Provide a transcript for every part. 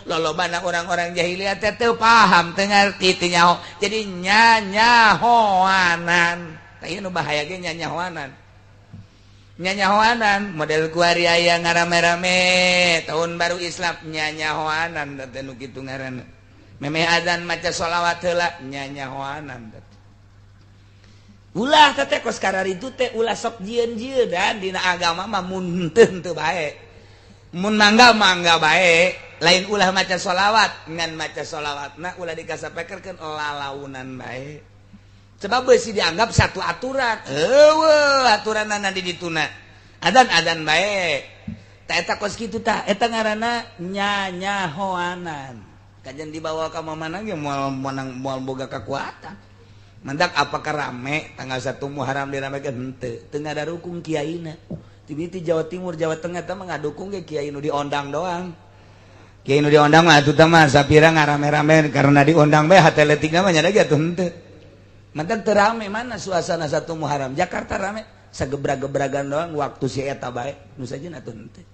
Lolobana orang-orang jahiliyah teh teu paham, teu ngarti, teu nyaho, jadi nyanyahoanan. Tah, ieu nu bahaya ge nyanyahoanan. Nyanyahoanan model kuari aya ngarame-rame tahun baru Islam, nyanyahoanan teh nu kitu ngaranna. Memeh adzan maca sholawat heula, nyanyahoanan teh. Ulah teh kos kararitu teh, ulah sok jieun-jieun. Dan dina agama mah mun henteu, henteu bae, mun mangga, mangga bae. Lain ulah maca sholawat, ngan maca sholawat nah ulah dikasapekerkeun lalaunan bae, sebab beusi dianggap satu aturan. Eueuh aturanana di dituna, adan adan bae. Ta eta kos kitu, tah eta ngaranna nyanyahoanan. Kajian dibawa ka mana ge moal menang, moal boga kekuatan. Mendak apakah rame tanggal 1 Muharram diramekeun? Henteu, teu ngadarukung kiaina. Ti Jawa Timur, Jawa Tengah teh mah ngadukung ge kiai nu diondang doang. Kiai nu diondang mah atuh teh mah sapira ngarame-rame karena diundang bae, hate leutikna mah nya ge atuh henteu. Mantan teu rame. Mana suasana 1 Muharram Jakarta rame? Sagebra-gebragan doang waktu si eta bae nu sajen atuh henteu.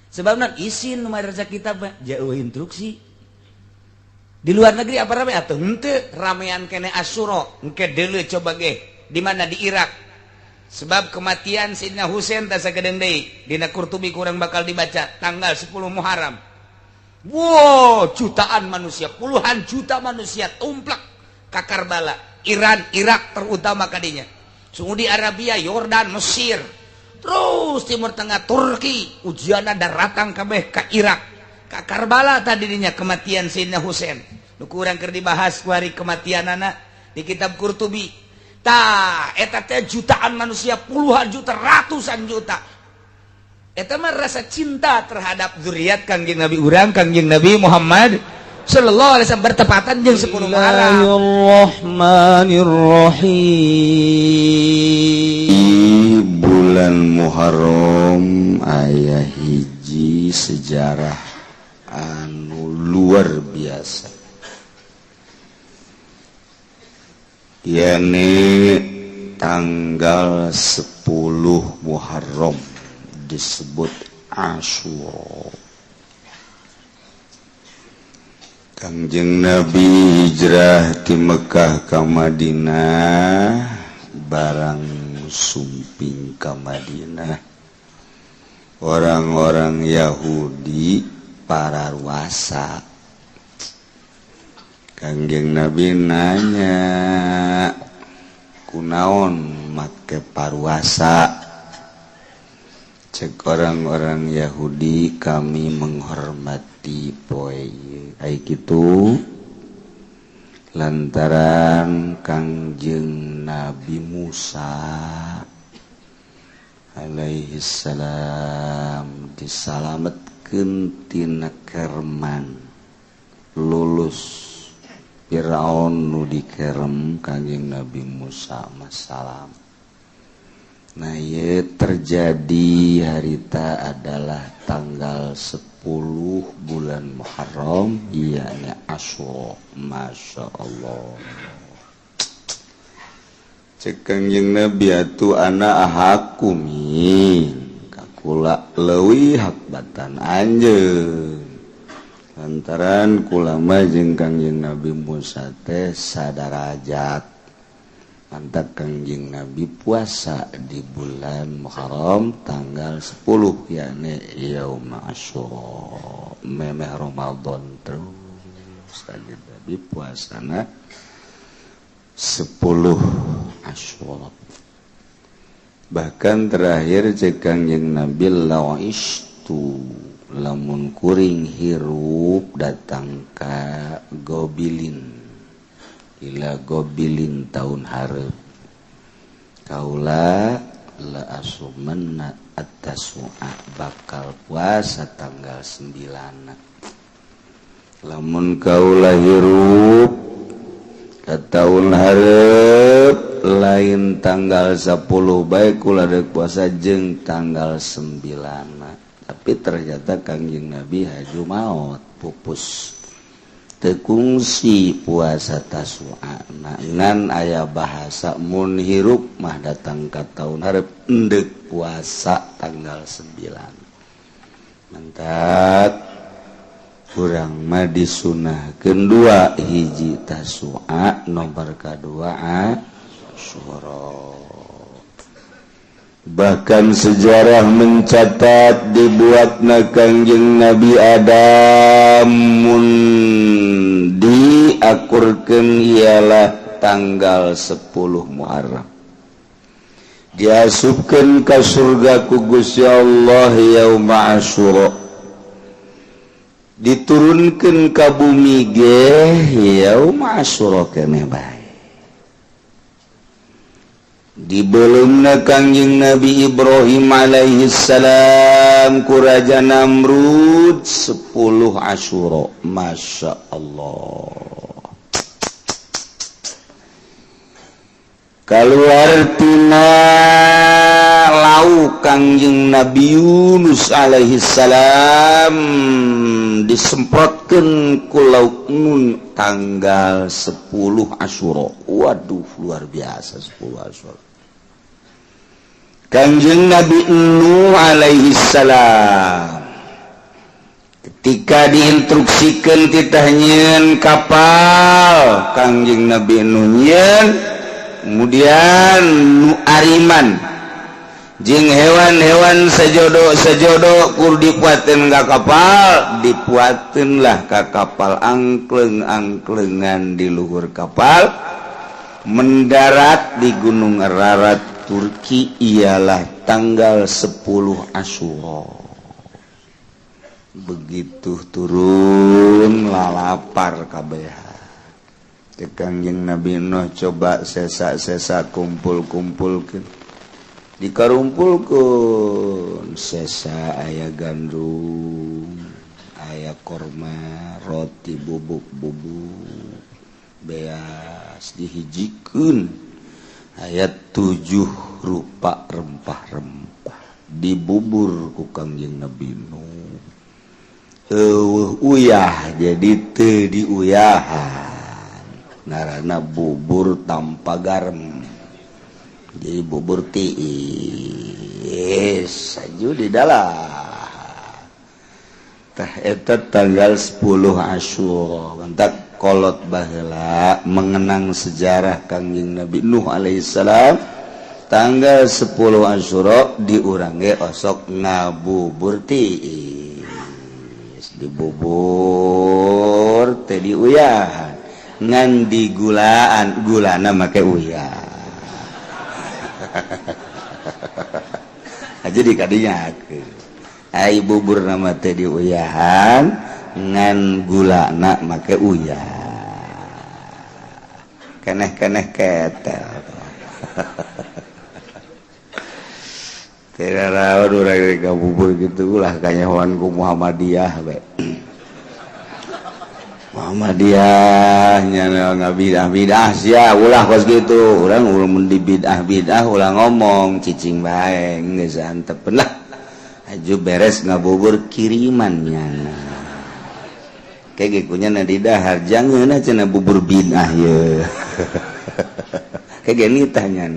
Sebabna isin nu madrasah kita mah jauh instruksi. Di luar negeri apa rame? Atuh henteu, ramean kene Asyura. Engke deuleu coba ge di mana, di Irak, sebab kematian Sayyidina Husain tah sagedeung deui dina Qurtubi kurang bakal dibaca tanggal 10 Muharram. Wow, jutaan manusia, puluhan juta manusia tumplak ka Karbala. Iran, Irak terutama kadinya, Saudi Arabia, Yordan, Mesir, terus Timur Tengah, Turki, ujian daratan kabeh ka Irak, ka Karbala. Tadinya kematian Sayyidina Husain nu kurang keur dibahas kuari kematian anak di kitab Qurtubi. Tah, eta teh jutaan manusia, puluhan juta, ratusan juta. Eta mah rasa cinta terhadap zuriat Kangjeng Nabi urang, Kangjeng Nabi Muhammad sallallahu alaihi wasallam, bertepatan jeung 10 Muharram. Bismillahirrahmanirrahim. Bulan Muharram aya hiji sejarah anu luar biasa, yakni tanggal 10 Muharram disebut Asyura. Kangjeng Nabi hijrah di Mekkah ka Madinah. Barang sumping ka Madinah, orang-orang Yahudi para ruasa. Kangjeng Nabi nanya, "Kunaon make paruasa?" Cek orang-orang Yahudi, "Kami menghormati poe ai gitu lantaran Kangjeng Nabi Musa alaihi salam disalametkeun tina kerman, lulus Firaun nu dikerem Kangjeng Nabi Musa masalam." Nah, ye terjadi harita adalah tanggal 10 bulan Muharram, iya, Asyura. Masya Allah. Cek Kangjeng Nabi atuh, "Ana ahaqqu minka," kakula leuwih hak batan anjeun, lantaran kula mah jeung Kangjeng Nabi Musa teh sadarajat. Mantap, Kangjeng Nabi puasa di bulan Muharram tanggal 10, yakni Yaum Asyura, memeh Ramadan. Terus Kangjeng Nabi puasana 10 Asyura. Bahkan terakhir cek Kangjeng Nabi, "Lau isytu," lamun kuring hirup datang ka Gobilin, ila Gobilin, tahun hareup, kaula la asumanna at-tasu'a, bakal puasa tanggal 9. Lamun kaula hirup ke tahun hareup, lain tanggal 10 bae kula dek puasa, jeung tanggal 9. Tapi ternyata Kangjeng Nabi haju maut, pupus, teu kungsi puasa Tasu'a. Ngan aya bahasa mun hirup mah datang ka tahun hareup endek puasa tanggal 9. Mantap. Kurang mah disunahkeun dua, hiji Tasua, nomor kadua Asyura. Bahkan sejarah mencatat dibuatna Kangjeng Nabi Adam mun diakurkeun ialah tanggal 10 Muharram, diasupkeun ka surga ku Gusti Allah yauma Asyura, diturunkeun ka bumi ge yauma Asyura keneh bae. Dibeuleumna Kangjeng Nabi Ibrahim alaihissalam ku Raja Namrud 10 Asyura. Masya Allah, keluar tina laut Kangjeng Nabi Yunus alaihissalam disemprotkan ku laut nun tanggal 10 Asyura. Waduh, luar biasa 10 Asyura. Kangjeng Nabi Nuh alaihi salam ketika diinstruksikan titah nyieun kapal, Kangjeng Nabi Nuh nyieun, kemudian nu ariman jeung hewan-hewan sejodo sejodo kur dipuateun ka kapal, dipuateun lah ka kapal, angkleng-angklengan di luhur kapal, mendarat di Gunung Ararat Turki ialah tanggal 10 Asyura. Begitu turun lalapar kabeh. Kangjeng Nabi Nuh coba sesa-sesa kumpul-kumpulkeun, dikarumpulkeun sesa, aya gandum, aya korma, roti bubuk-bubuk, beas dihijikeun, aya 7 rupa rempah-rempah dibubur ku Kangjeng Nabi Nuh. Eueuh uyah, jadi teu diuyahan, ngaranna bubur tanpa garam, jadi bubur tiis aju di dalam. Tah, eta tanggal 10 Asyura. Mantak kolot baheula mengenang sejarah Kangjeng Nabi Nuh alaihissalam tanggal 10 Asyura di urang ge osok ngabubur tiis, dibubur teh diuyahan, ngan digulaan, gulana make uyah aja di kadinya. Ai bubur nama teh diuyahan, ngan gulana make uyah, keneh-keneh ketel. Tidak rawan urang bubur gitu ulah kanyahoan ku Muhammadiyah we. Muhammadiyah nya ngabidah bidah sia, ulah kos gitu. Urang ulah mun di bidah bidah ulah ngomong, cicing bae geus antepeun lah. Aju beres ngabubur kiriman nyana kayak kunya na di dahar, jangan cenah bubur bidah ye. Kayak gini tanya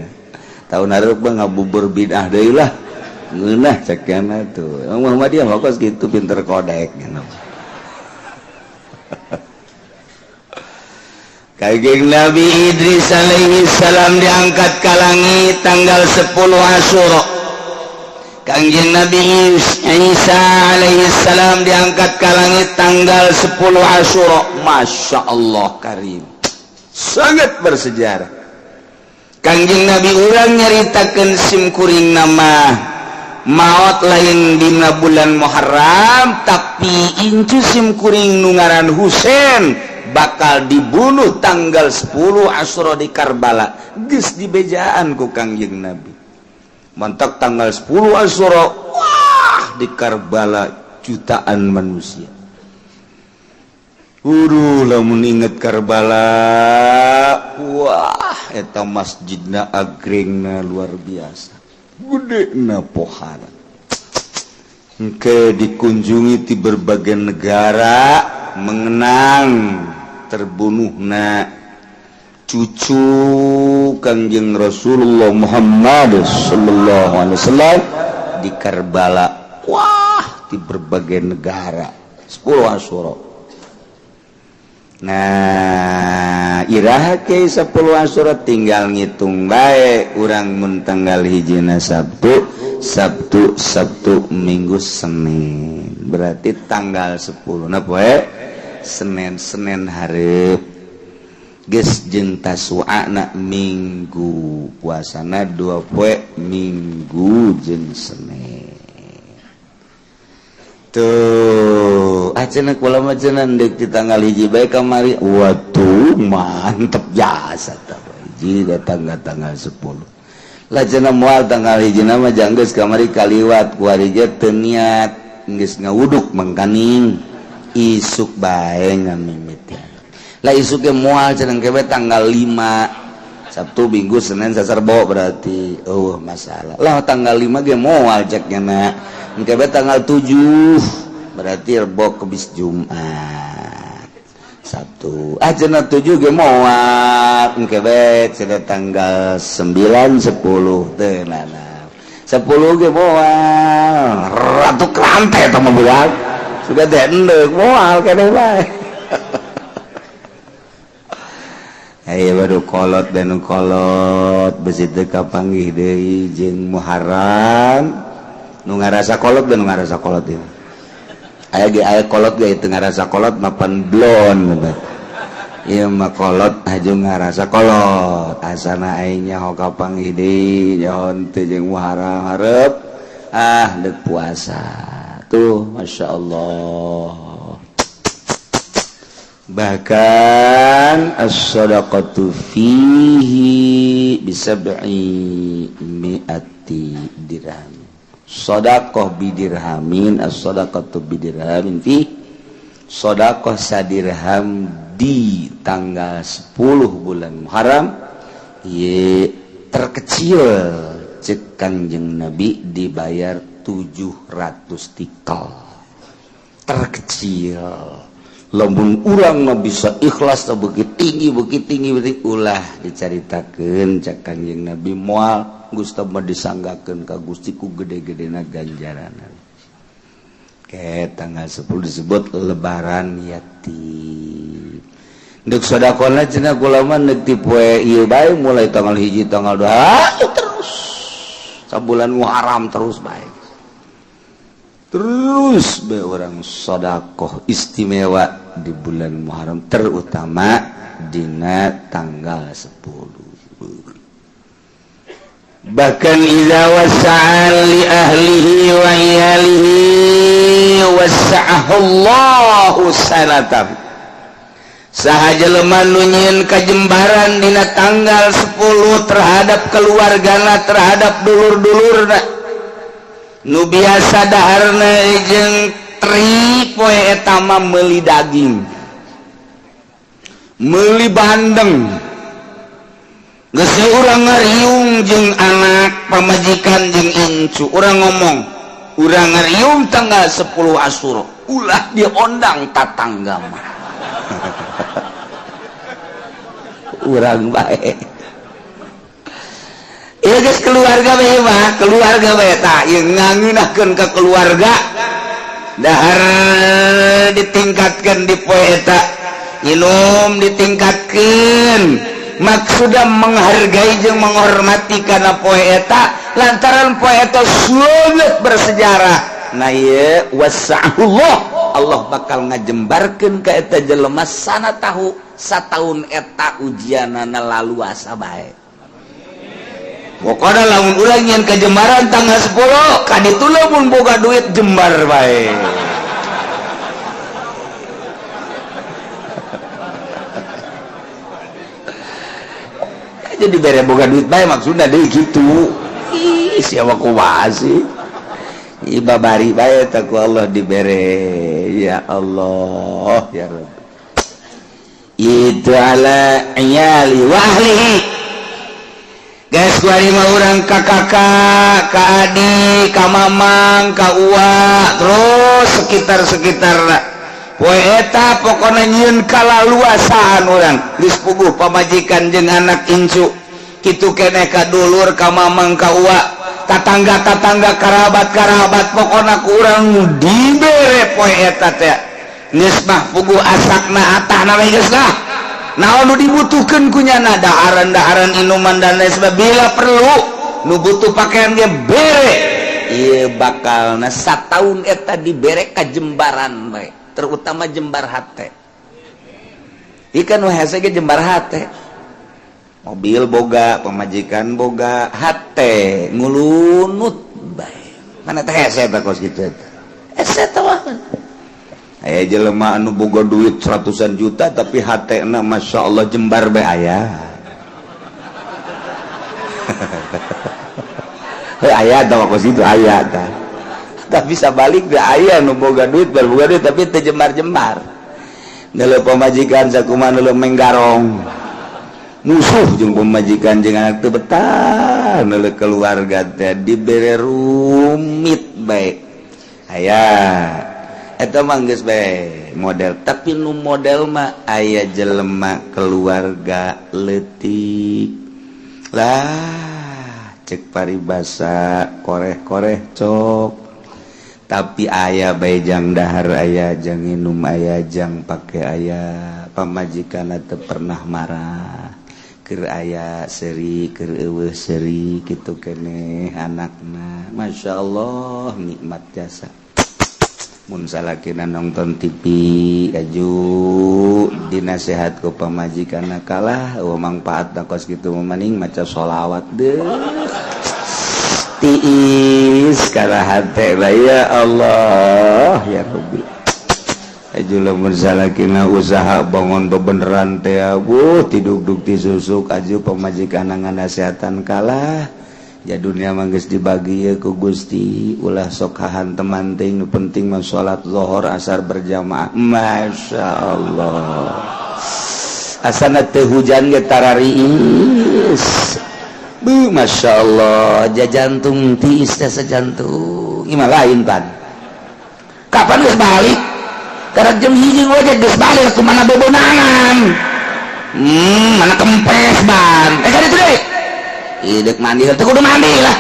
tahun hareup mah ngabubur bidah deui lah, ngeunah cekna tuh. Muhammadiyah mah kos gitu, pinter kodek gitu. Kangjeng Nabi Idris alaihi salam diangkat ke langit tanggal 10 Asyura. Kangjeng Nabi Isa alaihi salam diangkat ke langit tanggal 10 Asyura. Masya Allah karim, sangat bersejarah. Kangjeng Nabi urang nyaritakeun sim kuring nama maot lain dina bulan Muharram, tapi incu sim kuring nu ngaran Husain bakal dibunuh tanggal 10 Asyura di Karbala, geus dibejaan ku Kangjeng Nabi. Mantak tanggal 10 Asyura, wah, di Karbala jutaan manusia. Uduh, lamun inget Karbala, wah, eta masjidna agrengna luar biasa, gede na pohara. Engke dikunjungi di berbagai negara mengenang terbunuhna cucu Kangjeng Rasulullah Muhammad sallallahu alaihi wasallam di Karbala. Wah, di berbagai negara 10 Asyura. Nah, iraha ke 10 Asyura tinggal ngitung bae urang mun tanggal hijina Sabtu, Sabtu, Sabtu, Minggu, Senin. Berarti tanggal 10 na poe Senin, Senin hareup. Geus jeung Tasu'ana Minggu, puasana 2 poe Minggu jeung Senin. Tuh, ah cenah kula mah cenah deuk di tanggal hiji bae kamari. Waduh, mantep jasa tah hiji datang ka tanggal 10. Lah cenah moal tanggal hiji mah janggeus kamari kaliwat kuari ge teu niat geus ngawuduk mangkaning isuk bae ngamimitian. Lah isuk ge moal cenah ke tanggal 5 Sabtu, Minggu, Senin, Selasa, Rebo berarti. Oh, masalah. Lah tanggal 5 ge moal cek nya. Engke tanggal 7 berarti Rebo, Kemis, Jumat, Sabtu. Ah cenah 7 ge moal. Engke bae cenah tanggal 9 10 teu nana. 10 ge moal. Ratu krante eta mah budak. Sudah dendek moal keneh bae. Ayo baru kolot dan kolot besi teu kapanggih deui jeung Muharram. Nu ngarasa kolot dan nu ngarasa kolot ieu. Aya ge aya kolot ge teu ngarasa kolot mapan blon. Ieu mah kolot haju ngarasa kolot. Asana aing nyaho kapanggih deui nyaho teu jeung Muharram hareup ah deuk puasa. Tuh masyaallah. Bahkan as-sadaqatu fihi bisab'i mi'ati dirham. Sadaqah bidirhamin, as-sadaqatu bidirhamin fi sadaqah sadirham di tanggal 10 bulan Muharram ye terkecil cek Kangjeng Nabi dibayar 700 tikal. Terkecil. Lamun urang mah bisa ikhlas begitu tinggi begitu tinggi begitu ulah dicaritakeun cek Kangjeng Nabi moal Gusti mah disanggakeun ka Gusti ku gede-gedena ganjaran. Ke tanggal 10 disebut lebaran yatim. Deuk sedekahna cenah kula mah deuk ti poe ieu bae mulai tanggal 1 tanggal 2 terus sabulan Muharram terus bae. Terus bae orang sedekah istimewa di bulan Muharram terutama dina tanggal 10. Bahkan idza wasa'a li ahlihi wa iyalihi wasa'ahu Allahu sanatan. Saha jelema nu nyieun kajembaran dina tanggal 10 terhadap keluargana, terhadap dulur-dulurna nu biasa daharna jeung teri poe eta mah meuli daging, meuli bandeng. Geus urang ngariung jeung anak pamajikan jeung incu, urang ngomong urang ngariung tanggal 10 Asyura ulah diondang tatangga mah. Urang bae ieu geus keluarga bae mah, keluarga bae tah ieu ngangeunahkeun ka keluarga dahar ditingkatkeun di poe eta, minum ditingkatkeun. Maksudna menghargai jeung menghormati kana poe eta lantaran poe eta sangat bersejarah. Nah ieu wasa'ullah, Allah bakal ngajembarkeun ka eta jelema sana tahu sataun eta ujianana laluasa bae. Pokona lamun urang nyieun kajembaran tanggal 10 kaditu lamun boga duit jembar bae. Jadi bere boga duit bae maksudna deui kitu. Ih, siapa kumaha sih? Ih, babari bae teh ku Allah dibere. Ya Allah, ya Rabbi. Itu ala iyali wa ahlihi. Guys, kuari mah urang ka kakak, ka adik, ka mamang, ka uwa, terus sekitar-sekitar. Poe eta pokona nyieun kalaluasaan urang geus puguh pamajikan jeung anak incu kitu keneh ka dulur, ka mamang, ka uwa, tatangga-tatangga, karabat-karabat, pokona ku urang dibere poe eta teh. Geus mah puguh asakna atahna we geus lah. Naon nu dibutuhkeun ku nyana, daharan-daharan, inuman, dan lain sebagainya. Bila perlu nu butuh pakaian ge bere. Ieu bakalna sataun eta dibere kajembaran bae, terutama jembar hate. Ikan nu hese ge jembar hate. Mobil boga, pemajikan boga, hate ngulunut bae. Mana teh hese eta kos kitu eta. Hese teh mah. Aya jelema anu boga duit ratusan juta tapi hatena Masya Allah jembar bae aya. Heuh, aya tah kos kitu aya tah. Tapi sabalik ge aya nu boga duit, boga duit tapi teu jembar-jembar. Neuleuh pamajikan sakumaha neuleuh menggarong. Musuh jeung pamajikan jeung anak teu betah, neuleuh keluarga teh dibere rumit bae. Aya eta mah geus bae model, tapi nu model mah aya jelema keluarga leutik lah, cek paribasa koreh-koreh cok, tapi aya bae jang dahar, aya jang minum, aya jang pake, aya pamajikan teu pernah marah, keur aya seuri, keur eueuh seuri, kitu keneh anakna. Masya Allah, nikmat jasa. Mun salakina nonton TV aju dinasehat ku pamajikan, kalah eueuh mangpaatna kos kitu, mending maca sholawat deh, tiis kana hate. Ya Allah ya Rabbi, aju lamun salakina usaha bangun bebeneran teh, abuh tiduk-duk tisusuk, aju pamajikan nganasehatan, kalah ya dunia mah geus dibagi ya ku Gusti, ulah sok hahanteman teuing, nu penting mah salat zuhur asar berjamaah. Masya Allah, asana teu hujan ge tarariis. Bu, Masya Allah, jajantung tiis teh sejantung. Imah lain pan kapan geus balik, karena jam 1 we geus balik. Kumaha bebonangan, mana kempes ban eh kan itu deh. Idek mandi teu kudu mandi lah,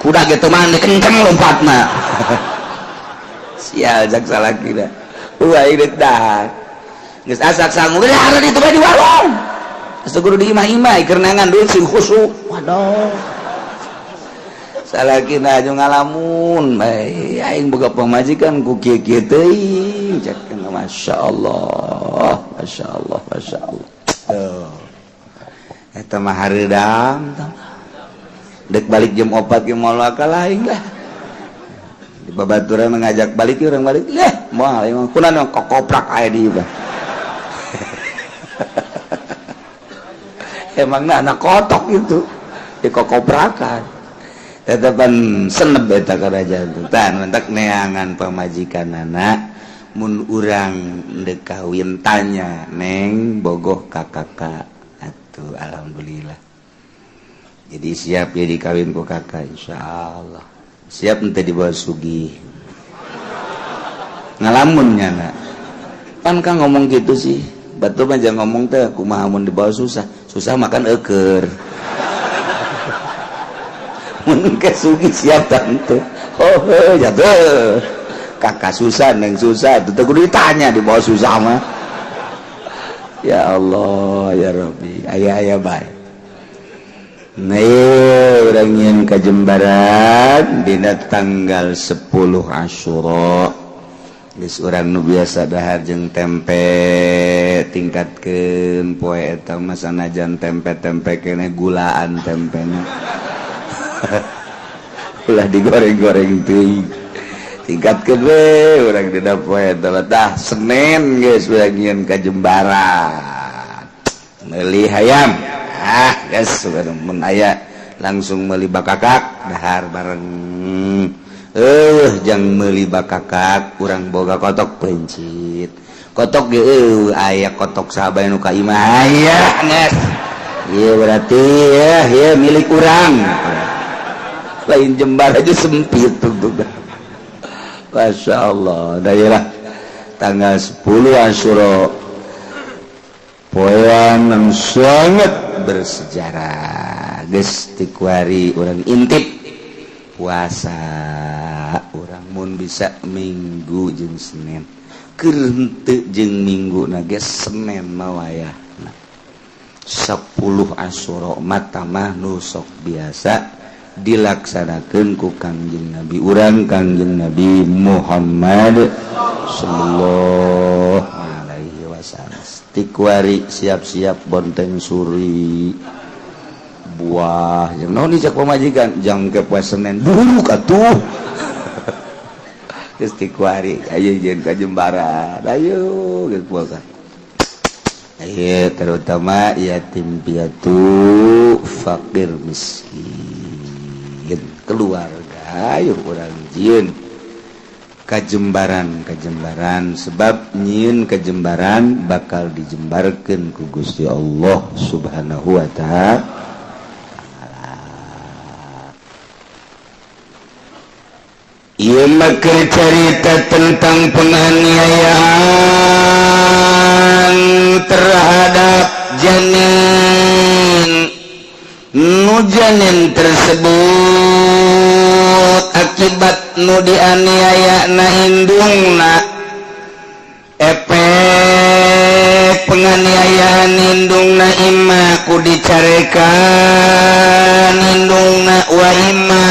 kuda gitu mandi kenceng lompat mah. Sial jak salaki dah. Wah, idek dah geus asak sangu geus ada itu bae di warung. Geus kudu di imah-imah keur neangan duit sing khusyuk. Waduh, salakina aju ngalamun bae, aing boga pamajikan ku kieu-kieu teuing cek. Masya Allah, Masya Allah, Masya Allah. Tuh eta mah hareudang dek balik jam 4 ge moal kalah aing lah. Di babaturan mengajak balik, urang balik lah, moal aing mah kunaon kokoprak aya di ieu. Emangna anak kotok itu di kokoprakan tetepan seneb eta kana jantung tan mentak neangan pamajikan anak. Mun urang dek kawin tanya, neng bogoh ka kakak atuh, alhamdulillah jadi siap ya dikawin ku kakak, insyaallah siap ente dibawa sugih. Ngalamun nyana pan kan ngomong gitu sih, batu mah jangan ngomong teh kumaha mun dibawa susah, susah makan eker. Mun ke sugih siap tante. Oh jatuh kakak susah, neng susah itu kudu ditanya dibawa susah mah. Ya Allah ya Rabbi, aya aya bae. Nih urang nyieun kajembaran dina tanggal 10 Asyura. Geus urang nu biasa dahar jeung tempe tingkatkeun poe eta mah, sanajan tempe-tempe kene gulaan tempena. Ulah digoreng-goreng teuing. Tingkatkeun we urang dina poe eta tah Senin geus urang nyieun kajembaran. Meuli hayam. Ah, geus mun aya langsung meuli bakakak dahar bareng. Jang meuli bakakak kurang boga kotok pencit. Kotok ge aya kotok sahabat nu ka imah aya geus. Ieu berarti ya, ieu milik urang. Lain jembar aja sempit tuh. Masya Allah, daerah tanggal 10 Asyura poean yang sangat bersejarah. Geus tikuari urang intip puasa urang mun bisa Minggu jeung Senin. Keur henteu jeung Minggu na ge Senin mah wayahna 10 Asyura mah nu sok biasa dilaksanakan ku Kangjeng Nabi urang, Kangjeng Nabi Muhammad sallallahu alaihi wasallam. Ti kuari siap-siap bonteng suri buah yang naon cak pamajikan jang ke poe Senin buruk atuh. Geus ti kuari ayo jeung ka Jembaran, ayo geus puasa. Ayo terutama yatim piatu, fakir miskin, keluarga, ayo urang jieun kajembaran kajembaran, sebab nyieun kajembaran bakal dijembarkeun ku Gusti Allah Subhanahu wa Ta'ala. Ieu mah keur carita tentang penganiayaan terhadap janin, nu janin tersebut akibat nu dianiaya na indungna, efek penganiayaan indungna imma ku dicarekan indungna, wa imma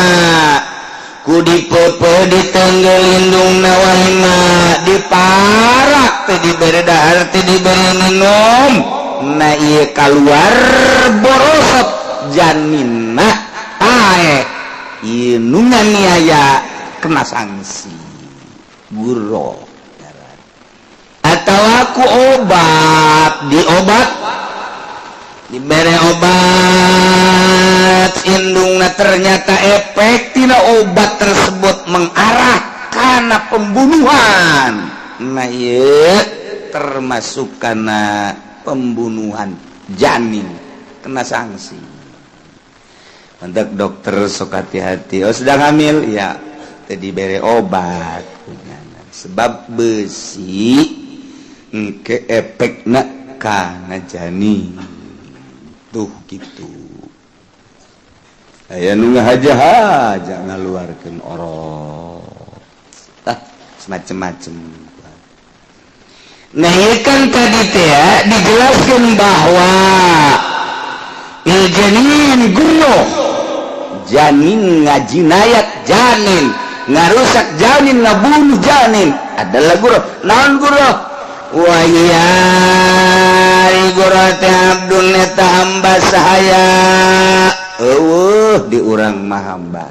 ku dipepe ditenggel indungna, wa imma diparak teh dibere dahar teh dibere minum. Nah, ieu keluar borosot janinna, paeh. Ieu nu nganiaya kena sanksi guro atau aku obat, diobat, dibere obat indungna, ternyata efek tina obat tersebut mengarah karena pembunuhan. Nah, ieu termasuk karena pembunuhan janin, kena sanksi. Untuk dokter sok hati-hati. Oh, sedang hamil ya, tadi bere obat sebab besi ke efekna kana janin tuh gitu. Aya nu ngahaja-haja ngaluarkeun orok, ah, semacam-macam. Nah, ini kan tadi teh ya, dijelaskan bahwa il janin guno, janin ngajinayat, janin ngarusak, janin ngabunuh janin adalah guro. Naon guro? Wa hiya guro teh abdun eta hamba sahaya, eueuh di urang mah hamba,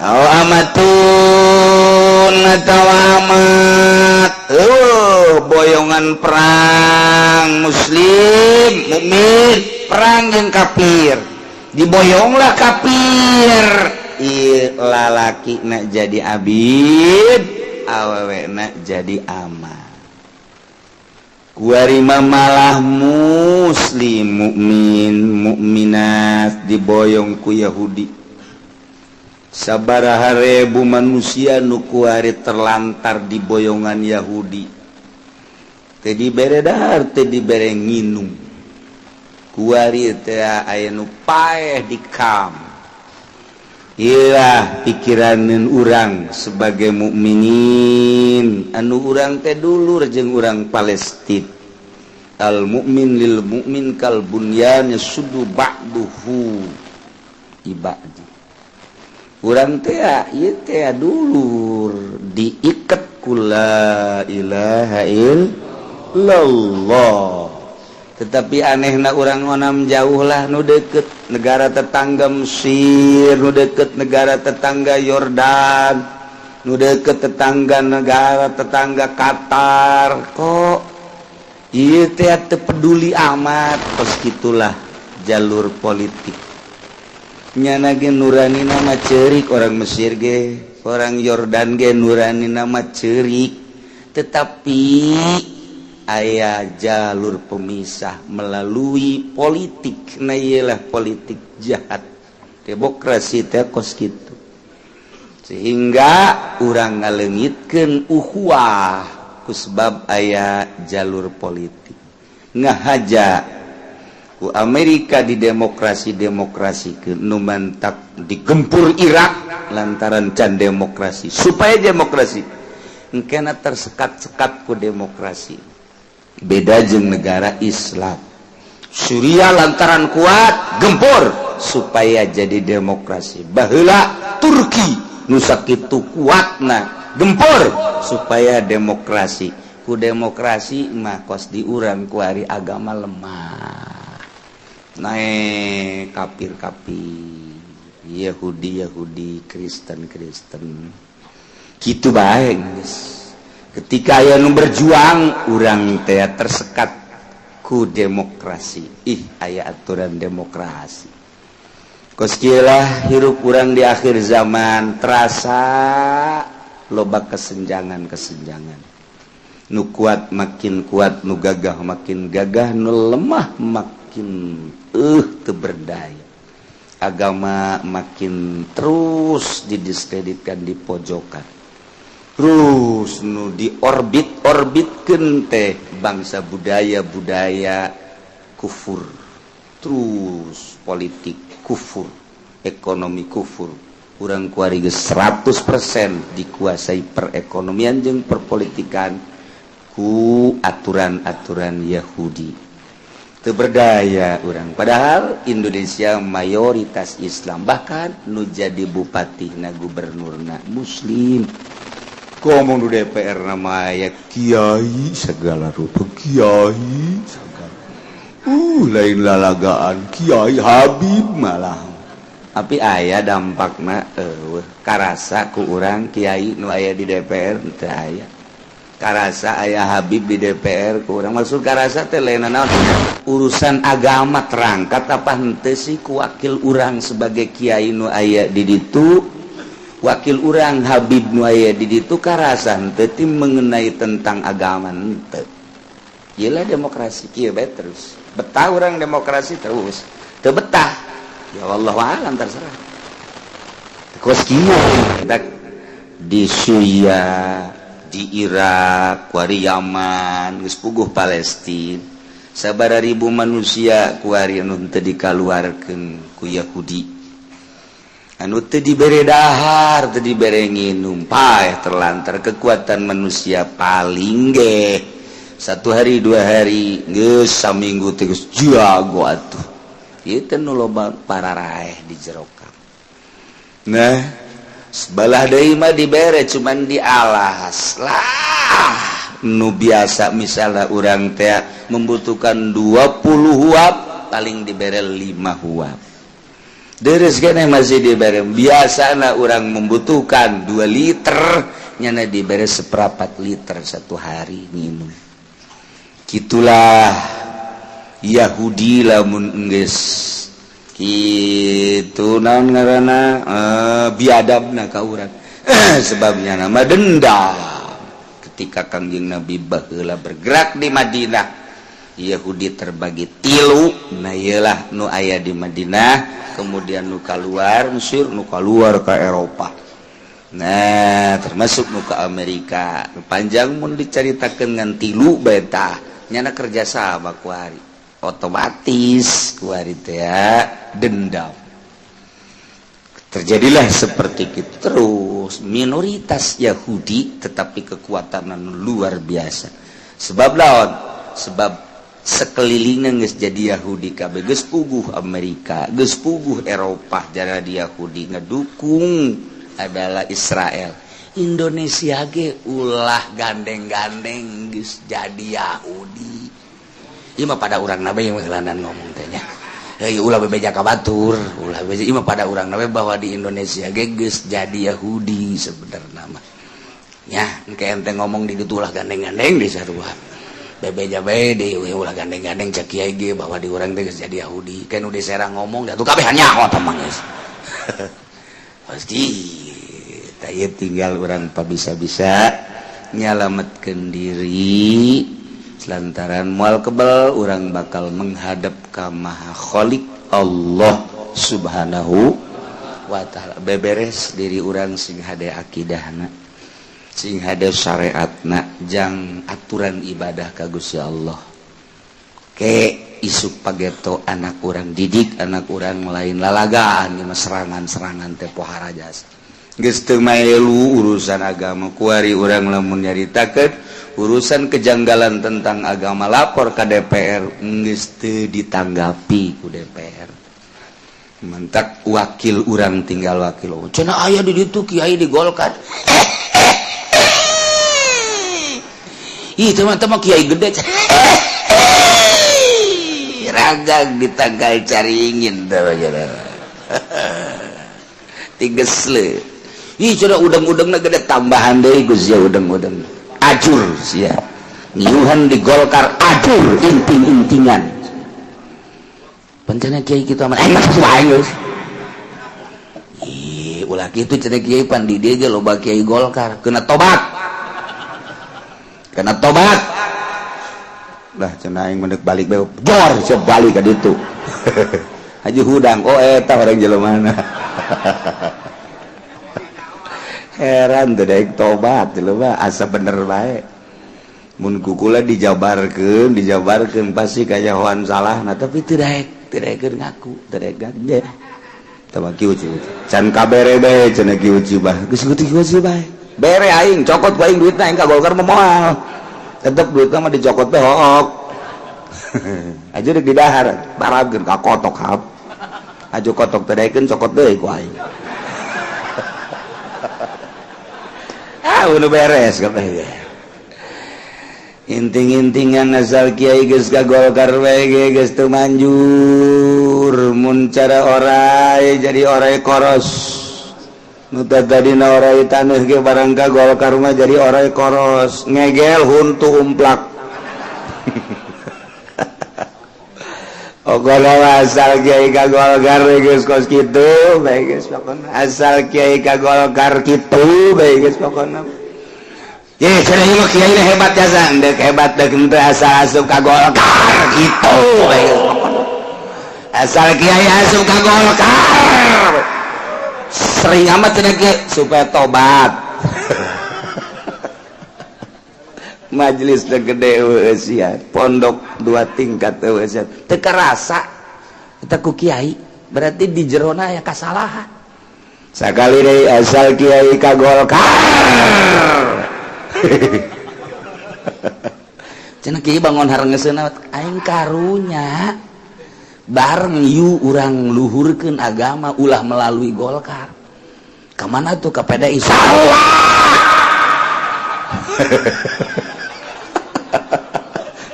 au amatun atawa amat, eueuh boyongan perang muslim mukmin perang jeung kafir, diboyonglah kafir. Ieu lalaki nak jadi abid, awewe nak jadi amat. Kuari mah malah muslim mukmin mukminat diboyong ku Yahudi. Sabaraha ribu manusia nu kuari terlantar di boyongan Yahudi, teu dibere dahar, teu dibere nginum. Kuari teh aya nu paeh di kam. Iyalah pikiranan urang sebagai mukminin, anu urang teh dulur jeung urang Palestina. Al mukmin lil mukmin kal bunyan yasuddu ba'duhu ibadi. Urang teh ieu teh dulur, diikat ku la ilaha illallah. Tetapi anehna urang onam jauh lah, nu deket negara tetangga Mesir, nu deket negara tetangga Yordan, nu deket tetangga negara tetangga Qatar, kok ieu teh teu peduli amat. Kos gitulah jalur politik nyana ge. Nurani nama cerik orang Mesir ge, orang Yordan ge nurani nama cerik, tetapi aya jalur pemisah melalui politik. Nah, iyalah politik jahat demokrasi teh kos gitu, sehingga urang ngalengitkeun ukhuwah kusbab aya jalur politik. Ngahaja ku Amerika di demokrasi demokrasi ke nu mantak digempur Irak lantaran can demokrasi, supaya demokrasi. Engkena tersekat-sekat ku demokrasi. Beda jeung negara Islam. Suriah lantaran kuat gempur supaya jadi demokrasi. Baheula Turki nu sakitu kuatna gempur supaya demokrasi. Ku demokrasi mah kos di urang kuari agama lemah, naik kafir-kafir, Yahudi Yahudi, Kristen Kristen gitu bae geus. Ketika aya nu berjuang, urang teh tersekat ku demokrasi. Ih, aya aturan demokrasi. Kos kieu lah hirup urang di akhir zaman, terasa loba kesenjangan-kesenjangan. Nu kuat makin kuat, nu gagah makin gagah, nu lemah makin teu berdaya. Agama makin terus didiskreditkan, di pojokan. Terus nu di orbit-orbitkeun teh bangsa budaya-budaya kufur. Terus politik kufur, ekonomi kufur. Urang kuari geus 100% dikuasai perekonomian jeung perpolitikan ku aturan-aturan Yahudi. Teu berdaya urang, padahal Indonesia mayoritas Islam, bahkan nu jadi bupati na gubernurna muslim. Ngomong di DPR nama aya kiai segala rupa, kiai segala, lain lalagaan, kiai, Habib malah. Tapi aya dampakna karasa ku urang kiai nu aya di DPR? Teu aya karasa aya Habib di DPR ku urang. Maksud karasa teh lain naon, urusan agama terangkat apa henteu sih ku wakil urang sebagai kiai nu aya di ditu, wakil urang Habib nu aya di ditu, karasa henteu ti mengenai tentang agama henteu. Gila, demokrasi kieu bae terus. Betah urang demokrasi terus, teu betah ya Allah alam, terserah. Kos kieu di Suriah, di Irak kuari, Yaman geus puguh, Palestina sabara ribu manusia kuari anu teu dikaluarkeun ku Yahudi, anu teu dibere dahar, teu dibere nginum, paeh terlantar. Kekuatan manusia paling ge satu hari, 2 hari, geus saminggu teh geus jago atuh. Ieu nu loba pararaeh di jero. Nah, sebelah deui mah dibere, cuman dialas lah. Nu biasa misalnya urang teh membutuhkan 20 huab, paling dibere 5 huab. Deres keneh masih dibere. Biasana urang membutuhkan 2 liter, nyana dibere seperempat liter satu hari minum. Gitulah Yahudi lamun enggeus kitu, naon ngaranna, biadabna ka urang. Sebabnya nama dendam. Ketika Kangjeng Nabi baheula bergerak di Madinah, Yahudi terbagi tilu. Nah, iyalah nu aya di Madinah, kemudian nu keluar Mesir, nu keluar ke Eropa, nah termasuk nu ke Amerika. Panjang mun diceritakan ngan tilu beta nyana kerjasama kuari, otomatis kuari teh dendam. Terjadilah seperti itu terus, minoritas Yahudi tetapi kekuatan luar biasa. Sebab lawan, sebab sekelilingnya geus jadi Yahudi kabeh. Geus puguh Amerika, geus puguh Eropah jadi Yahudi, ngedukung adalah Israel. Indonesia ge ulah gandeng-gandeng, geus jadi Yahudi. Ieu mah pada urang nabe yang ngomong teh nya. Hei, ulah bebeja ka batur, ulah bebeja. Ieu mah pada urang nabe bahwa di Indonesia ge geus jadi Yahudi sebenarnya mah. Nya, engke ente ngomong di ditu ulah gandeng-gandeng di sarua. Bebeja bae di ulah gandeng-gandeng, cek kiai ge bahwa di urang teh geus jadi Yahudi. Kan nu di Serang ngomong da tuh kabeh nyaho tah mah geus. Pasti tah tinggal urang pabisa-bisa nyalametkeun diri lantaran moal kebal urang bakal menghadap ka Maha Khalik, Allah Subhanahu wa Ta'ala. Beberes diri urang sing hade akidahna, sing hade syariatna, jang aturan ibadah ka Gusti Allah. Ke isuk pageto anak urang, didik anak urang lain lalagaan, serangan-serangan teh pohara jasa. Geus teu maelu urusan agama kuari urang lamun nyaritakeun urusan kejanggalan tentang agama lapor ke DPR geus teu ditanggapi ku DPR. Mentak wakil urang tinggal wakil. Oh, cenah aya di ditu kiai di Golkar. Ih, teman-teman kiai gede. Ragang ditanggal caringin teh. Tigesle. Ih, cenah udang-udangna gede tambahan deui Gus ya udang-udang. Ajur sia. Ngiuhan di Golkar ajur inting-intingan. Pancana kiai kitu amat enak wae geus. Ih, ulah kitu cenah kiai pan di dieu ge loba kiai Golkar kena tobat. Kena tobat. Lah cenah aing mendek balik bae jor siap balik ka ditu. Haji hudang oh eta orang jelema. Heran tuh daek tobat jelema asa bener bae. Mun kukula dijabarkeun dijabarkeun pasti kajahoan salah nah tapi teu daek teu daekeun ngaku teu daek ganja. Tah kieu can kabere bae cenah kieu bah geus kieu bae. Bere aing cokot ku aing duitna aing ka Golkar mah moal. Tetep duitna mah dicokot teh hook. Aja deuk didahar barabkeun ka kotok hap. Aju kotok teu daekeun cokot deui ku aing. Ah udah beres kabeh. Inting-intingan asal kiai geus ka Golkar bae ge geus teu manjur mun cara orai jadi orai koros. Nu tadina orai taneuh ge barang ka Golkar mah jadi orai koros, ngegel huntu umplak. Pokona asal kiai ka Golkar geus kos kitu bae geus pokona. Asal kiai ka Golkar kitu bae geus pokona. Ye cenah ieu mah kiai hebat jasa, deuk hebat deuk henteu asal asup ka Golkar kitu bae geus pokona. Asal kiai asup ka Golkar. Sering amat cenah kiai supaya tobat. Majelis teh gede eueuh pondok dua tingkat eueuh teu karasa eta ku kiai berarti di jerona aya kasalahan. Sakali deui asal kiai ka Golkar. Cenah kiai bangun harengeseuna aing karunya bareng yu urang luhurkeun agama ulah melalui Golkar. Ka mana tuh ka PDI salah.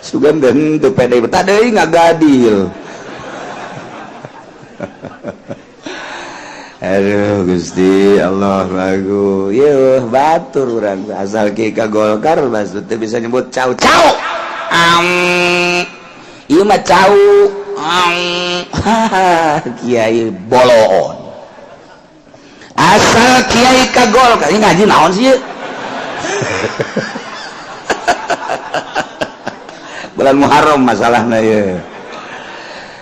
Sugan dan teu PDI tah deui ngagadil. Aduh Gusti Allah lagu yeuh batur urang asal kiai ka Golkar bas teu bisa nyebut cau cau. Am ieu mah cau am kiai boloon. Asal kiai ka Golkar ini ngaji naon sih ieu? Bulan Muharram masalahna ieu.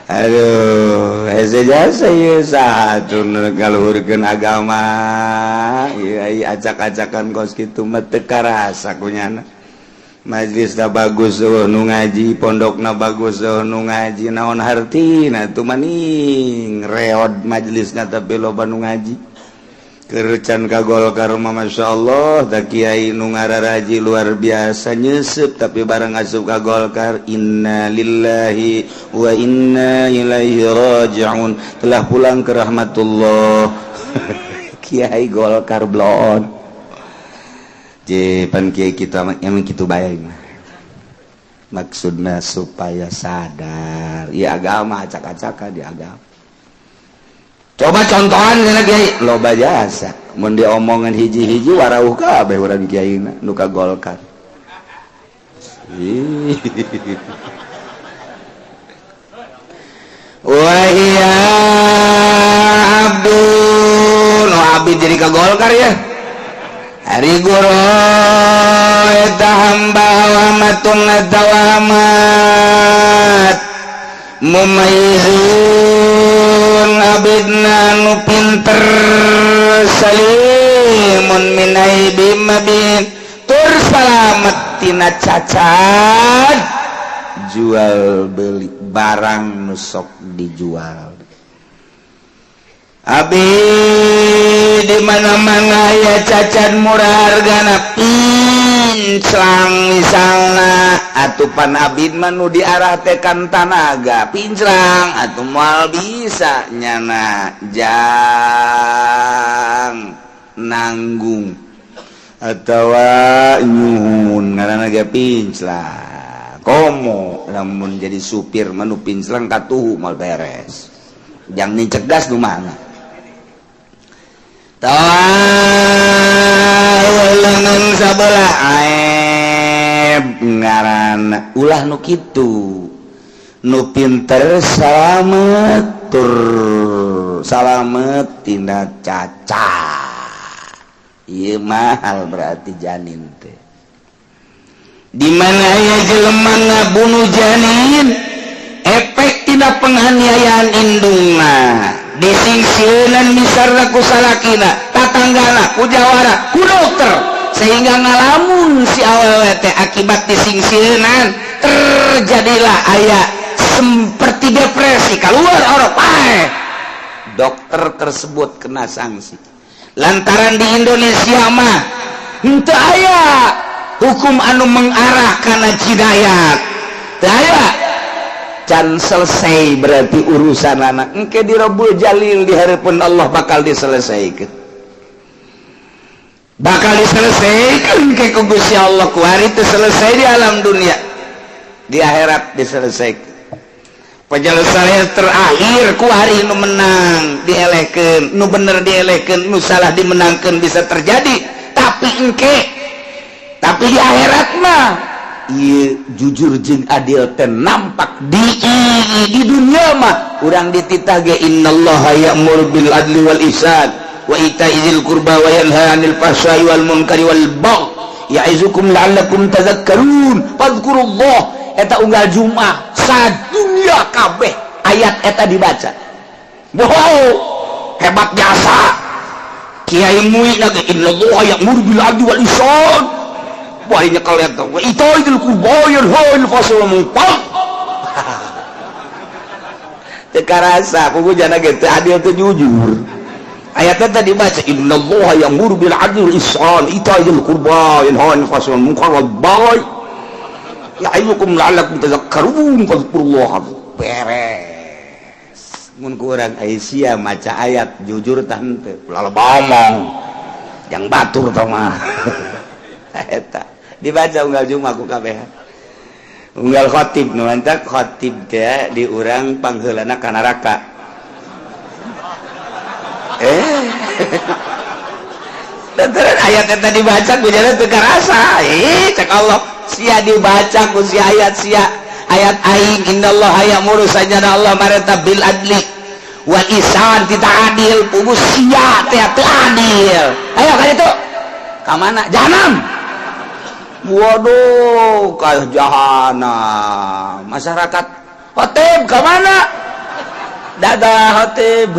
Aduh, hese jasa ieu saha tuh ngaluhurkeun agama. Ieu ai acak-acakan kos kitu mah teu karasa kunyana. Majelisna bagus eueuh nu ngaji, pondokna bagus eueuh nu ngaji, naon hartina tuh maning reod majelisna tapi loba nu ngaji. Kercan ka Golkar mah Masya Allah da kiai nu ngararaji luar biasa nyesep tapi bareng asup ka Golkar inna lillahi wa inna ilaihi raji'un telah pulang ke rahmatullah. Kiai Golkar blon je pan kiai kita emang kitu bae mah maksudna supaya sadar ya agama acak-acakan di agama. Coba contohan cenah kiai loba jasa mun diomongan hiji-hiji warauh kabeh urang kiaina nu ka Golkar. Wa iya abdul abdi jadi ka Golkar ya. Ari guru eta hamba wamatun atawamat mumayyizun abidna nu pinter salimun min aibi mabin tur salamet tina cacat jual beli barang nu sok dijual. Abi di mana-mana ya cacan murah hargana, pinclang misalna. Atupan abid mah nu diarah tekan tanaga pinclang, atuh moal bisa nyana jang nanggung atawa nyuhun, ngaranna ge pinclang. Komo lamun jadi supir mah nu pinclang katuhu moal beres, jang nincek gas nu mana. Lengan sabelah aib ngaran. Ulah nu kitu, nu pinter salamet, tur salamet tina cacat. Ieu mahal berarti janin teh. Di mana aya jelema ngabunuh janin, efek tina penganiayaan indungna disingsieunan, misarna ku salakina, tatanggana, ku jawara, ku dokter, sehingga ngalamun si awewe teh. Akibat disingsieunan terjadilah aya seperti depresi, keluar orang paeh. Dokter tersebut kena sanksi lantaran di Indonesia mah henteu aya hukum anu mengarah kana jinayat. Teu aya, can selesai berarti urusan anak engke di Robul Jalil, di hadapan Allah bakal diselesaikan, bakal diselesaikan ke ku Gusti Allah. Kuari itu selesai di alam dunia, di akhirat diselesaikan. Penyelesaian terakhir kuari nu menang dielehkeun, nu bener dielehkeun, nu salah dimenangkeun, bisa terjadi. Tapi engke, tapi di akhirat mah ieu jujur jeung adil teh nampak. Di dunia mah urang dititah ge, innallaha ya'muru bil adli wal ihsan wa ita'i dzil qurba wa yanha 'anil fahsya'i wal munkari wal baghi ya'izukum la'allakum tadhakkarun fadhkurullah. Eta unggal Jumat sadunya kabeh ayat eta dibaca. Wow, hebat jasa Kiai Mui lagi, innallaha ya'muru bil adli wal ihsan. Wah, ini kalian tahu wa ita'i dzil qurba yanha 'anil fahsya'i wal munkar. Teu karasa pugu jana ge teu adil, teu jujur. Ayatnya tadi baca, innallaha ya'muru bil adli wal ihsan ita'i dzil qurba yanha 'anil fahsya'i wal munkar wal baghi ya'izukum la'allakum tadhakkarun fadhkurullah. Beres mun ku urang Aisyah maca ayat jujur tah henteu, ulah ngomong yang batur tah mah. Eta dibaca unggal Jumat ku kabeh, unggal khatib. Nu mantak khatib teh di urang pangheulana ka neraka. Lantaran ayat eta dibaca ku jalan teu karasa. Ih, cek Allah, sia dibaca ku si ayat sia ayat aing, innallaha ya'muru, sajana Allah marenta, bil adli wal ihsan, tidak adil pugu sia teh teu adil. Ayo ka ditu, ka mana? Jahanam. Waduh, ka jahanam. Masyarakat, khotib ka mana? Dadah khotib,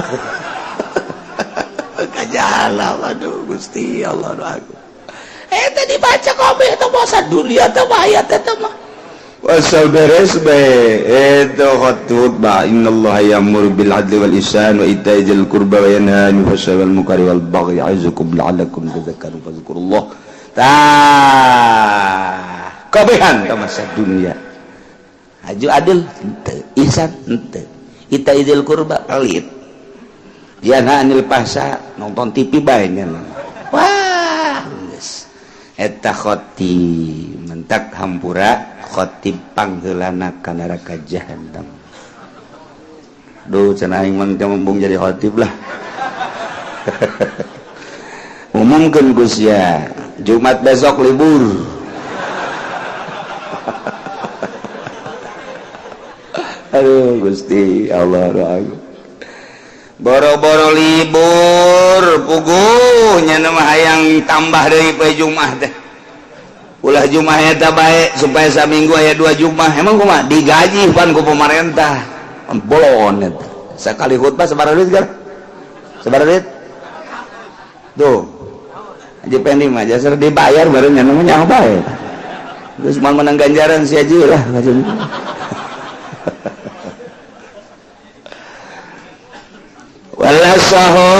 ka jahanam. Aduh Gusti Allah, aku tadi dibaca kabeh teh masa dunia teh ayat teh mah. Wasal beres be itu khutbah, innallaha ya'muru bil adli wal ihsan wa ita'i dzil qurba wa yanha 'anil fahsya'i wal munkari wal baghi ya'izukum la'allakum tadhakkarun fadhkurullah. Tah kabehan ka masa dunia haju adil henteu, ihsan henteu, ita'i dzil qurba pelit, yanha 'anil fahsya nonton TV bae nya. Wah, geus eta khotib mentak hampura, khotib pangheulana ka neraka jahanam. Duh, cenah aing mah teu embung jadi khotib lah. Umumkeun ku sia Jumat besok libur. Aduh Gusti Allah, doa boro-boro libur, puguh nya mah hayang tambah deui poe Jumat teh. Ulah Jumat eta bae supaya saminggu aya dua Jumat. Emang kumaha, digaji pan ku pemerintah? Bolon eta sakali khutbah sabaraha duit gar? Sabaraha duit tuh? Haji Pendi mah jasar dibayar baru nya nyaho bae. Terus mau menang ganjaran si haji lah. Wal Lasaho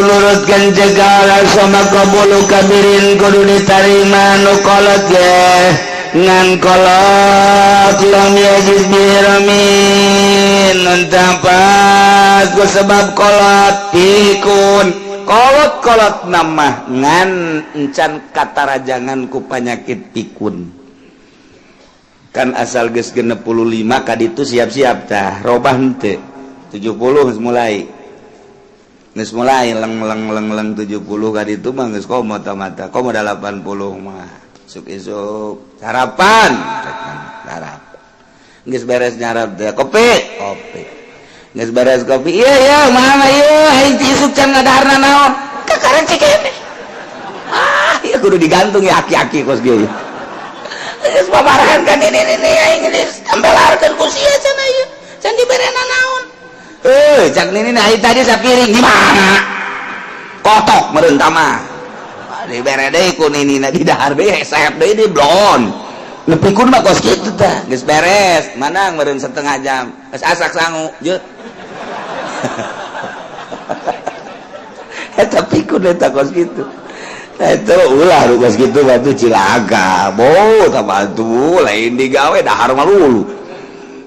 nurutkeun cegala sama qabulu kabirin kudu ditarima nu kolot ge ngan kolot lam yajiz biramin pas ku sebab kolot pikun kolot-kolot nama ngan encan katarajangan ku panyakit pikun kan asal geus 65 ka ditu siap-siap tah robah henteu 70 geus mulai geus mulai leng leng leng leng 70 ka ditu mah geus komo mata komo 80 mah isuk isuk sarapan sarapan geus beres nyarap teh kopi kopi geus beres kopi iya iya mama iya aing ti isuk can ngadaharna naon kakaran cikene ah iya kudu digantung ya aki-aki kos kieu geus babarahan kan ini ini aing geus tambelarkeun ku sia cenah ieu can diberena naon eh cak nini aing tadi sapiring di mana kotok meureun mah dibere deui ku nini di dahar deui hesep deui di blon nepi kun mah kos kitu tah geus beres manang meureun setengah jam geus asak sangu jeung eta pikun eta kos kitu eta ulah nu kos kitu batu cilaka bo tah batu lain digawe dahar mah lulu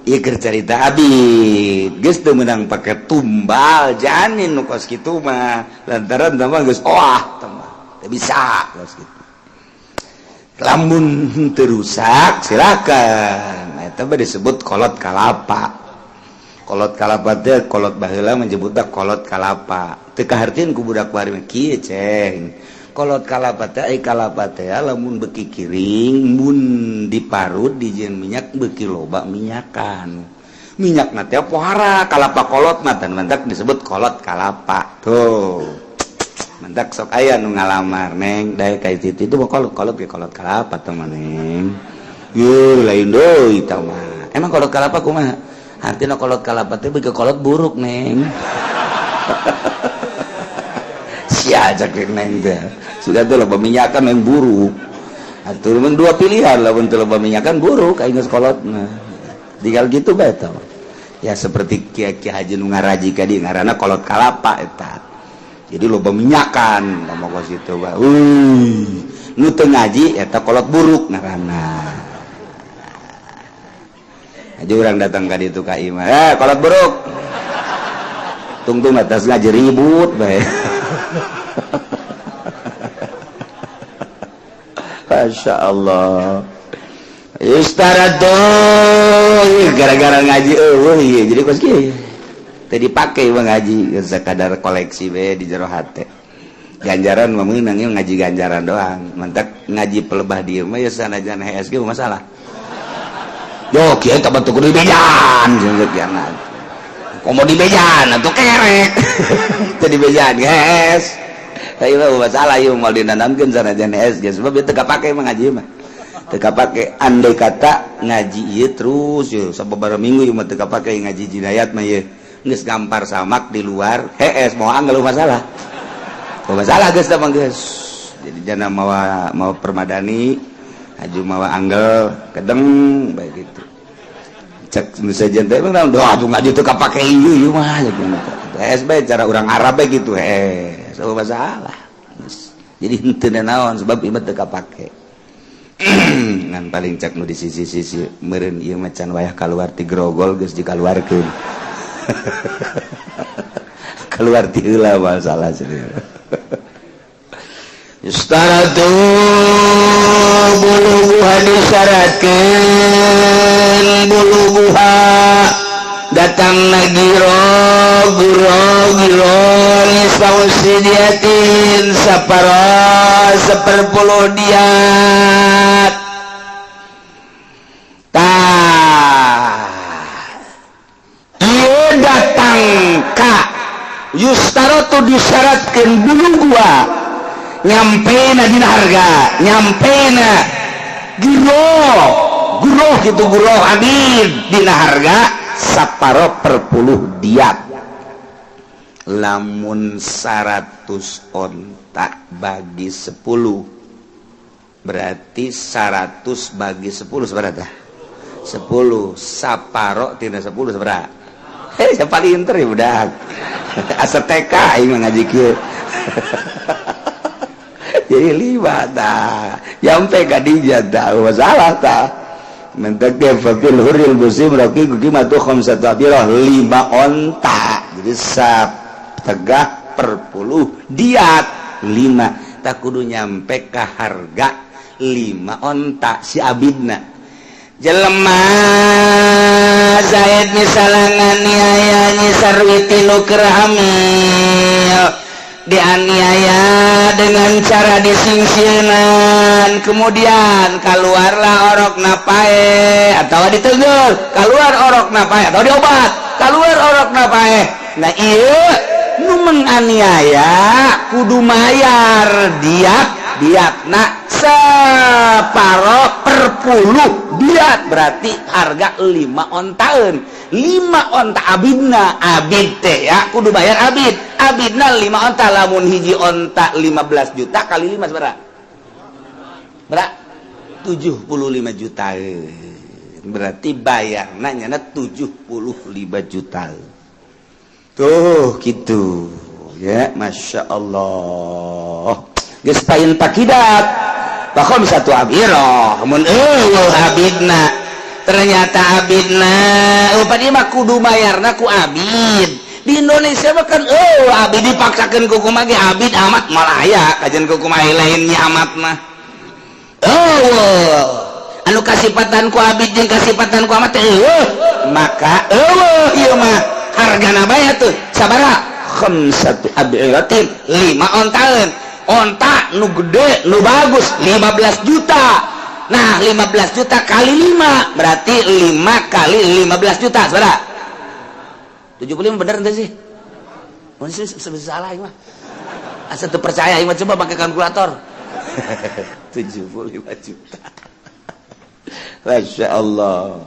ieu keur carita abid geus teu meunang pake tumbal janin nu kos kitu mah lantaran tah mah geus oah tah mah teu bisa kos kitu lamun teu rusak silakan eta mah disebut kolot kalapa kolot kalapa teh kolot baheula menyebutna kolot kalapa teu kahartieun ku budak bari mah kieu ceng kolot kalapa teh ai kalapa teh lamun beuki kiring mun diparut dijieun minyak beuki loba minyakan minyakna teh pohara kalapa kolot mah tan mantak disebut kolot kalapa tuh mantak sok aya nu ngalamar neng daek ka itu itu mah kolot kolot ge kolot kalapa teh mah neng yeuh lain deui tah mah emang kolot kalapa kumaha artina kolot kalapa teh beuki kolot buruk neng sia cak neng teh sudah tuh loba minyakan yang buruk atuh memang dua pilihan lamun teu loba minyakan buruk aing geus kolotna tinggal gitu bae tah ya seperti kiai-kiai haji nu ngaraji ka dieu ngaranna kolot kalapa eta jadi loba minyakan ngomong kos kitu bae euy nu teu ngaji eta kolot buruk ngaranna aja urang datang ka ditu ka imah kolot buruk tungtung atas ngaji ribut bae Masya Allah Istarado gara-gara ngaji eueuh ieu jadi kos kieu teu dipake mah ngaji sakadar koleksi we di jero hate ganjaran mah meunang ieu ngaji ganjaran doang mantak ngaji pelebah dieu mah ya sanajan HS ge masalah yo kieu teh bentuk kudu dibejan jangan komo dibejan atuh kerek teu dibejan geus ieu mah masalah ieu moal dinanamkeun sanajan HS ge sebab ieu teu kapake mah ngaji mah teu kapake andai kata ngaji ieu terus ieu sababaraha minggu ieu mah teu kapake ngaji jinayat mah ieu geus gampar samak di luar hees moal anggeul masalah masalah geus tah mah geus jadi jana mawa mawa permadani aju mawa anggel kedeng bae gitu cek bisa teh emang doa tuh ngaji teu kapake ieu ieu mah hees bae cara urang Arab bae gitu hees oh masalah jadi henteu naon sebab ieu mah teu kapake ngan paling cek nu di sisi-sisi meureun ieu mah can wayah kaluar ti grogol geus dikaluarkeun keluar ti heula masalah serius Istaratu buluguha disyaratkeun buluguha datang giro guro giro nisfausidiatin saparo seperpuluh diat tah ieu datang ka yustarotu disyaratkeun buluguha nyampe na dina harga nyampe na giro guro gitu guro adid dina harga saparo per puluh diat lamun 100 onta bagi 10 berarti 100 bagi 10 seberapa 10 saparo tina 10 seberapa Siapa paling ya budak asa TK aing mah ngaji kieu. Jadi lima tah nyampe ka dinya tah masalah tah mentek ge. Fafil hurril muslim raqiqu qimatu khamsatu abirah, lima onta. Jadi sategah per puluh diat lima tak kudu nyampe ke harga lima onta si abidna. Jelema Zaid misalnya nganiaya Nyi Sarwiti nu keur hamil, dianiaya dengan cara disingsieunan, kemudian keluarlah orok napae atau ditegur, keluar orok napae atau diobat, keluar orok napae. Nah, iya, nu menganiaya kudu mayar diat. Diatna separo per puluh diat, berarti harga lima ontaun, lima onta abidna. Abid teh ya kudu bayar abid. Abidna lima onta. Lamun hiji onta 15 juta kali lima seberapa? Berapa? 75 juta. Berarti bayar nanya 75 juta tuh gitu ya. Masya Allah, geus pain pakidat bahkan satu abiroh mun eueuh abidna. Ternyata abidna upah dia mah kudu bayarna ku abid. Di Indonesia mah kan oh abid dipaksakeun ku kumaha ge abid amat malah aya kajian ku kumaha lainnya amat mah. Oh, anu kasipatan ku abid jeung kasipatan ku amat teh eueuh, maka eueuh ieu mah hargana bae tuh sabaraha? Khamsatu abiratin, lima ontaeun. Onta nu gede nu bagus 15 juta. Nah, 15 juta kali 5 berarti 5 kali 15 juta sabaraha? 75. Bener ente sih? Oh, sih salah mah. Asa teu percaya mah, coba pakai kalkulator. 75 juta. Masya Allah.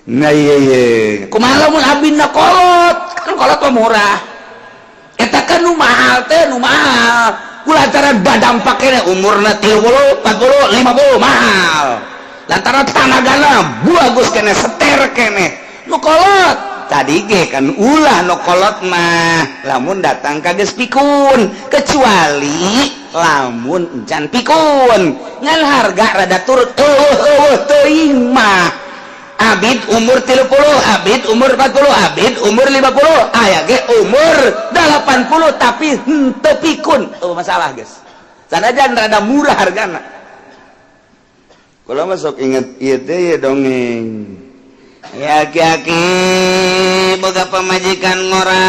Nah, iya. Kumaha lamun abidna kolot? Kan kolot mah murah. Eta kan nu mahal teh, nu mahal kulantaran badampak kene umurna 30, 40, 50 mahal. Lantaran tanagana bagus kene, seter kene. Nu kolot tadi ge kan ulah. Nu kolot mah lamun datang ka geus pikun, kecuali lamun encan pikun ngan harga rada turut. Eueuh eueuh teuing mah abid umur 30, abid umur 40, abid umur 50, aya ge umur 80 tapi henteu pikun. Oh, masalah guys, sanajan rada murah hargana. Kalau masuk inget ieu teh ya dongeng ya, aki-aki boga pamajikan ngora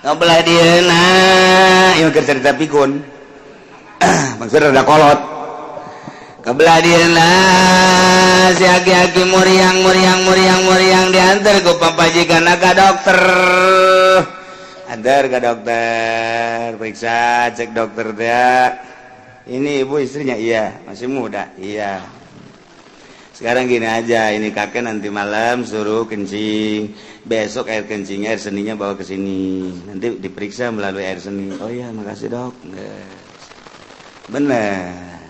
ngobelah dieuna ieu keur cerita pikun, maksudnya rada kolot. Kebelah dieuna si aki-aki muriang muriang muriang muriang, diantar ke pamajikan ke dokter. Antar ke dokter, periksa. Cek dokter dia, "Ini ibu istrinya?" "Iya." "Masih muda?" "Iya." "Sekarang gini aja, ini kakek nanti malam suruh kencing. Besok air kencingnya, air seninya bawa ke sini, nanti diperiksa melalui air seni." "Oh iya, makasih, Dok." Bener.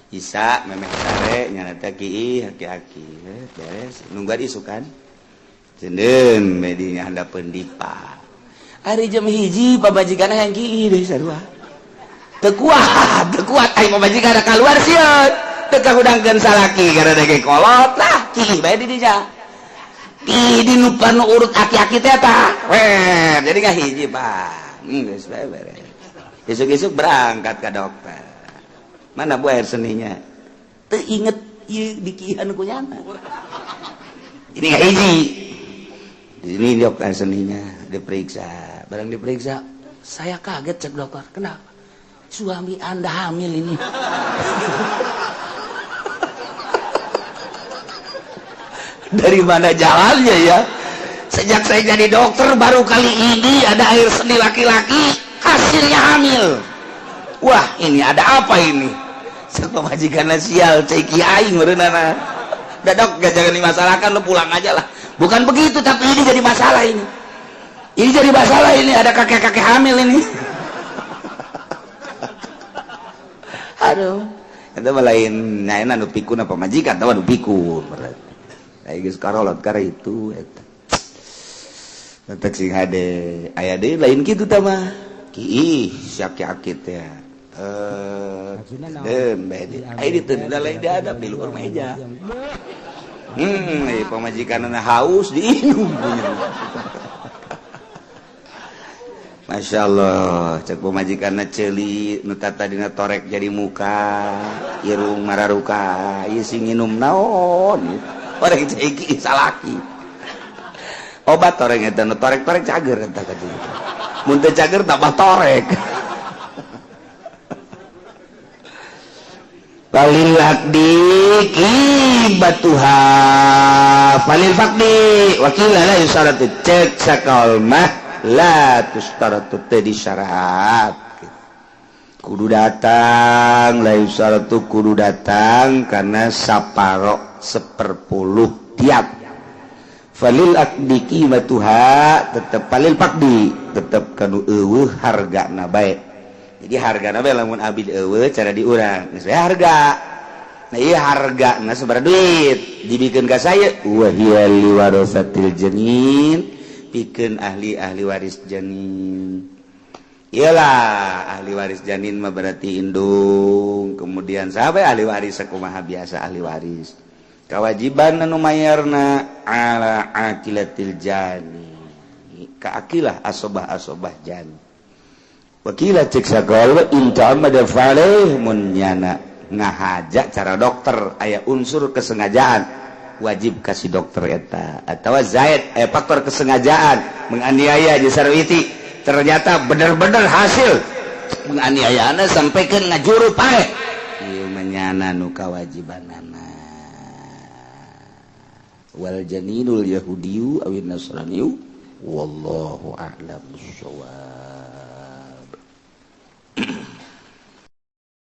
Isa memeh sare nyana teh kiih aki-aki. Beres nungguan isukan cendeun medinya handapeun dipa. Ari jam 1 pamajikan yang kiih deui sarua. Teu kuat, teu kuat ai pamajikan keluar sieun. Teu kahudangkeun salaki karena dege kolot lah, kiih bae di dinya. Kiih di nu urut aki-aki teh tah. Weh, jadi ngahiji, Pak. Geus bae beres. Isuk-isuk berangkat ke dokter. "Mana, Bu, air seninya?" Teu inget ieu dikihan ku nyana. Ini ngahiji. Di sini, Dok, air seninya diperiksa. Barang diperiksa, "Saya kaget," cek dokter. "Kenapa?" "Suami Anda hamil ini." Dari mana jalannya ya? "Sejak saya jadi dokter baru kali ini ada air seni laki-laki hasilnya hamil. Wah, ini ada apa ini?" Pamajikan sial, cek aing meureunana. "Udah, Dok, gak, jangan dimasalahkan, lu pulang aja lah." "Bukan begitu, tapi ini jadi masalah ini. Ini jadi masalah ini, ada kakek-kakek hamil ini." Aduh, itu mah lain nyaena nu pikun apa majikan, tahu nu pikun berarti. Ai geus karolot kara itu eta. Tetek sing hade aya deui lain kitu tah mah. Kiih siak-akit ya. Dem bae di. Aya di teu lain diadap di luhur meja. Pamajikanna haus diinum punya. Masya Allah, cek pamajikanna ceuli nu tadina torek jadi muka, irung mararuka, ieu sing nginum naon? Orang cai salaki. Obat torek eta nu torek-torek cager eta ka dieu. Mun teu cager tambah torek. Falil aqdi qibatuha falil faqdi wakila la yusaratu cek sakal mah la tustaratu teu disyarat kudu datang la yusaratu kudu datang karena saparo 1/10 tiap falil aqdi qimatuha tetep falil faqdi tetep kanu eueuh hargana bae. Jadi hargana bae lamun abid eueuh cara diurang geus harga. Nah ieu hargana sabaraha duit dibikeun ka saya wa hiya liwarasatil janin pikeun ahli-ahli waris janin. Iyalah ahli waris janin mah berarti indung, kemudian sahabat ahli waris sakumaha biasa ahli waris. Kewajiban anu mayarna ala aqilatil jani. Ka aqilah asobah-asobah jani. Wakila cek sakola in ta'ammada fa'alaih mun nyana ngahaja cara dokter aya unsur kesengajaan wajib kasih dokter eta atau zaid aya faktor kesengajaan menganiaya jeung sarwiti ternyata bener-bener hasil menganiayana sampai ke ngajuru paeh ieu menyana nu kawajibanana wal janinul yahudiyu awin nasraniyu wallahu a'lam bissawab.